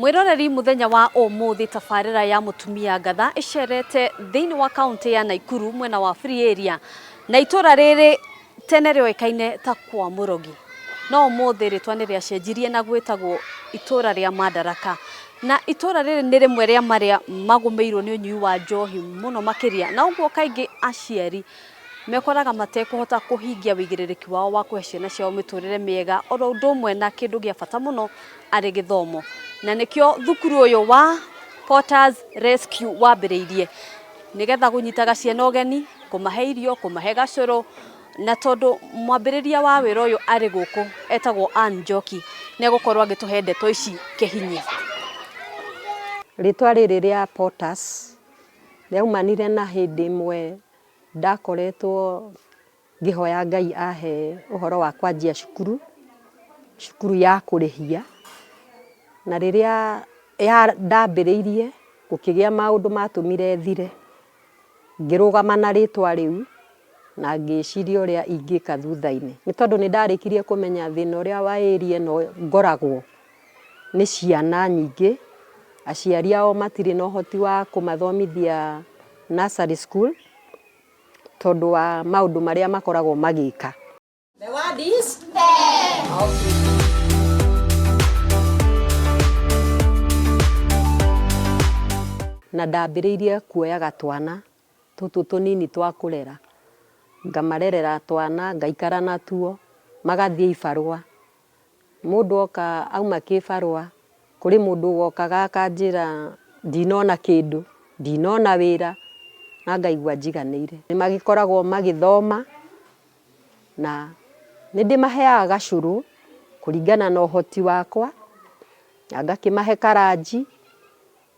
Mwĩroreri mũthenya wa ũmũthĩ tabarĩra ya mũtumia ngatha ĩcerete thĩinĩ wa kaunti ya Naikuru mwena wa Free Area na itũra rĩrĩ tene rĩoĩkaine ta kwa Mũrogi no ũmũthĩ rĩtwa nĩ rĩacenjirie na gwĩtagwo itũra rĩa Madaraka na itũra rĩrĩ nĩ rĩmwe rĩa marĩa magũmĩirwo nĩ ũnyui wa njohi mũno makĩria na ũguo kaingĩ aciari mekoraga matekũhota kũhingia wĩigĩrĩrĩki wao wa kũhe ciana ciao mĩtũrĩre mĩega oro ũndũ ũmwe na kĩndũ gĩa bata mũno arĩ gĩthomo na nĩkĩo thukuru ũyũ wa Potters Rescue wambĩrĩirie nĩgetha kũnyitaga ciana ũgeni, kũmahe irio, kũmahe gacũrũ na tondũ mwambĩrĩria wa wĩra ũyũ arĩ gũkũ etagwo Ann Njoki nĩ egũkorwo agĩtũhe ndeto ici kĩhinyio. Rĩtwa rĩrĩ rĩa Potters rĩaumanire na hĩndĩ ĩmwe ndakoretwo ngĩhoya Ngai ahe ũhoro wa kwanjia cukuru, cukuru ya kũrĩhia, na rĩrĩa ndambĩrĩirie gũkĩgĩa maũndũ matũmire thire, ngĩrũgama na rĩtwa rĩu na ngĩciria ũrĩa ingĩka thutha-inĩ. Nĩ tondũ nĩ ndarĩkirie kũmenya thĩna ũrĩa wa area ĩno ngoragwo nĩ ciana nyingĩ, aciari ao matirĩ na ũhoti wa kũmathomithia nursery school, tondũ wa maũndũ marĩa makoragwo magĩka. The word is pen. Okay. Na ndambĩrĩirie kuoyaga twana tũtũ tũnini twa kũrera, ngamarerera twana ngaikara natuo, magathiĩ ibarũa. Mũndũ oka auma kĩbarũa, kũrĩ mũndũ wokaga akanjĩra ndinona kĩndũ, ndinona wĩra, na ngaigua njiganĩire. Nĩ magĩkoragwo magĩthoma na nĩ ndĩmaheaga gacũrũ kũringana na ũhoti wakwa, na ngakĩmahe karanji.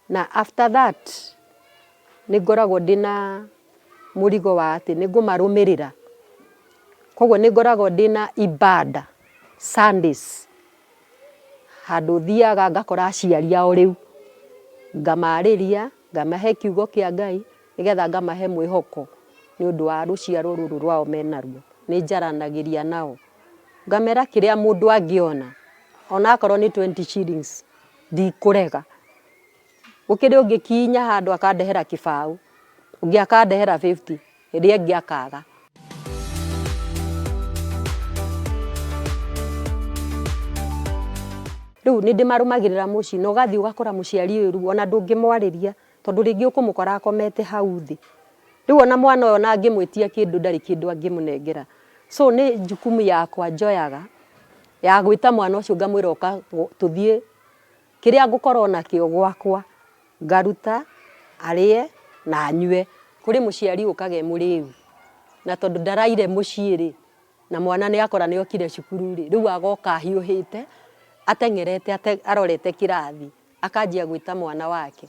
Na after that nĩ ngoragwo ndĩna mũrigo wa atĩ nĩ ngũmarũmĩrĩra. Koguo nĩ ngoragwo ndĩna ibada Sundays, handũ thiaga ngakora aciari ao rĩu, ngamarĩria, ngamahe kiugo kĩa Ngai, nĩgetha ngamahe mwĩhoko nĩ ũndũ wa rũciaro rũrũ rwao menaruo. Nĩ njaranagĩria nao, ngamera kĩrĩa mũndũ angĩona, onakorwo nĩ 20 shillings ndikũrega. Gũkĩrĩ ũngĩ kinya handũ akandehera kĩbaũ, ũngĩ akandehera 50, ĩrĩa ĩngĩ akaga. Rĩu nĩ ndĩmarũmagĩrĩra mũciĩ na ũgathiĩ ũgakora mũciari ũyũ rĩu ona ndũngĩmwarĩria tondũ rĩngĩ ũkũmũkora akomete hau thĩ. Rĩu ona mwana ũyũ ona angĩmwĩtia kĩndũ ndarĩ kĩndũ angĩmũnengera. So nĩ jukumu yakwa njoyaga ya gwĩta mwana ũcio ngamwĩra ũka tũthiĩ kĩrĩa ngũkorwo nakĩo gwakwa ngaruta arĩe na anyue. Kũrĩ mũciari ũkaga e mũrĩu na tondũ ndaraire mũciĩ rĩ, na mwana nĩ akora nĩ okire cukuru rĩ, rĩu agoka ahiũhĩte ateng'erete arorete kĩrathi akanjia gwĩta mwana wake.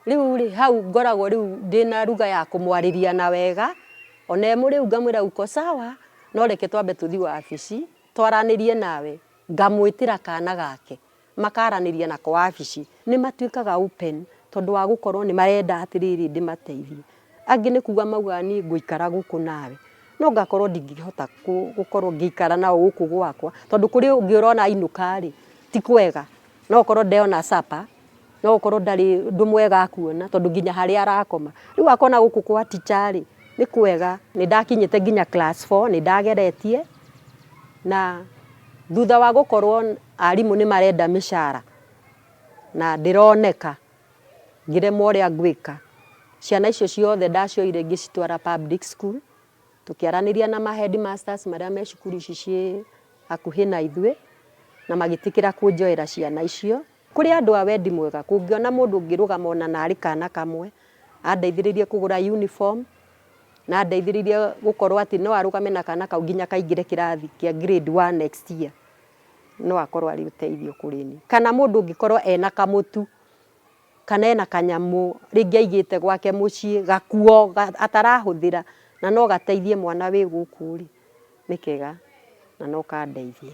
Rĩu rĩ, hau ngoragwo rĩu ndĩna ruga ya kũmwarĩria na wega, ona e mũrĩu ngamwĩra uko sawa, no reke twambe tũthiĩ wabici, twaranĩrie nawe, ngamwĩtĩra kana gake, makaranĩria nako wabici. Nĩ matuĩkaga open tondũ wa gũkorwo nĩ marenda atĩrĩrĩ ndĩmateithie. Angĩ nĩ kuga maugaga niĩ ngũikara gũkũ nawe, no ngakorwo ndingĩhota gũkorwo ngĩikara nao gũkũ gwakwa, tondũ kũrĩ ũngĩ ũrona ainũka rĩ, ti kwega. No ũkorwo ndona supper, no ũkorwo ndarĩ ũndũ mwega akuona tondũ nginya harĩa arakoma. Rĩu akona gũkũ kwa teacher rĩ, nĩ kwega. Nĩ ndakinyĩte nginya class four, nĩ ndageretie, na thutha wa gũkorwo arimũ nĩ marenda mĩcara na ndĩroneka, ngĩremwo ũrĩa ngwĩka. Ciana icio ciothe ndacioire ngĩcitwara public school, tũkĩaranĩria na ma headmasters marĩa me cukuru ici ciĩ hakuhĩ na ithuĩ, na magĩtĩkĩra kũnjoera ciana icio. Kũrĩ andũ a wendi mwega, kũngĩona mũndũ ũngĩrũgama ona narĩ kana kamwe, andeithĩrĩrie kũgũra uniform, na andeithĩrĩrie gũkorwo atĩ no arũgame na kana kau nginya kaingĩre kĩrathi kĩa grade one next year, no akorwo arĩ ũteithio kũrĩ niĩ. Kana mũndũ ũngĩkorwo ena kamũtu, kana ena kanyamũ rĩngĩ aigĩte gwake mũciĩ gakuo atarahũthĩra na no gateithie mwana wĩ gũkũ rĩ, nĩ kega na no kandeithie.